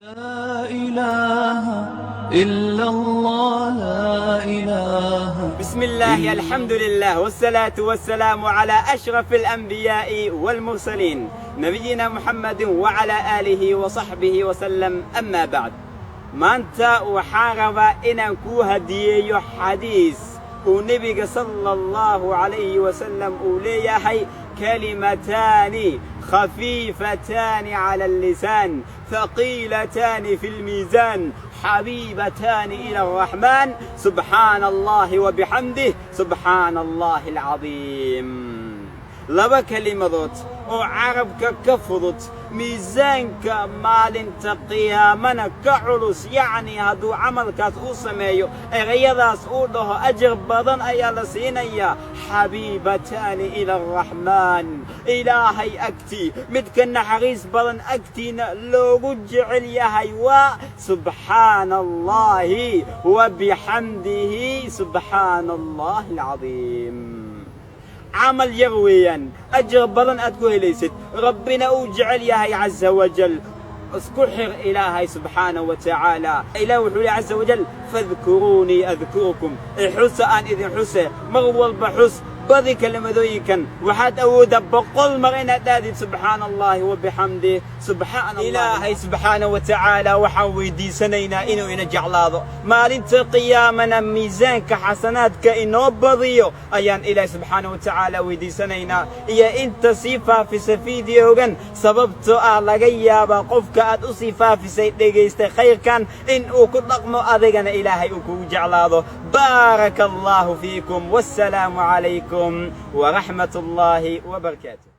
لا إله إلا الله، لا إله. بسم الله، الحمد لله، والصلاة والسلام على أشرف الأنبياء والمرسلين، نبينا محمد وعلى آله وصحبه وسلم. أما بعد، maanta waxaan rabaa inaan kuu hadiyeeyo xadiis uu nebiga sala Allahu calayhi wasalam uu leeyahay: كلمتان خفيفتان على اللسان، ثقيلتان في الميزان، حبيبتان إلى الرحمن، سبحان الله وبحمده، سبحان الله العظيم. Laba kelimadood oo carabka ka fudud, miisaanka maalinta qiyaamana ka culus, yacnii hadduu camalkaas uu sameeyo, erayadaas uu dhaho, ajar badan ayaa la siinayaa. حبيبتان إلى الرحمن, Ilaahay agtii, midka naxariis badan agtiina loogu jecel yahay, waa سبحان الله وبحمده، سبحان الله العظيم. Camal yar weeyaan, ajar badan aad ku helaysid, Rabbina uu jecel yahay caza wajal. Isku xir Ilaahay subxaanahu wa tacaala. Ilaah wuxuu lehy caza wajal: فاذكروني أذكركم. Ixusa, aan idin xuse. Mar walba xus, badi kelimadooyinkan. Waxaad awooddaa 100 mar inaad aadid سبحان الله وبحمده سبحان الله. Ilaahay subxaanahu wa tacaala waxaan weydiisanaynaa inuu ina jeclaado, maalinta qiyaamana miisaanka xasanaadka inoo badiyo ayaan Ilaahay subxaanahu wa tacaala weydiisanaynaa, iyo inta sii faafisa fiidiyogan, sababtoo ah laga yaabaa qofka aad u sii faafisay, dhegaystay khayrkan, in uu ku dhaqmo, adigana Ilaahay uu kugu jeclaado. بارك الله فيكم، والسلام عليكم ورحمة الله وبركاته.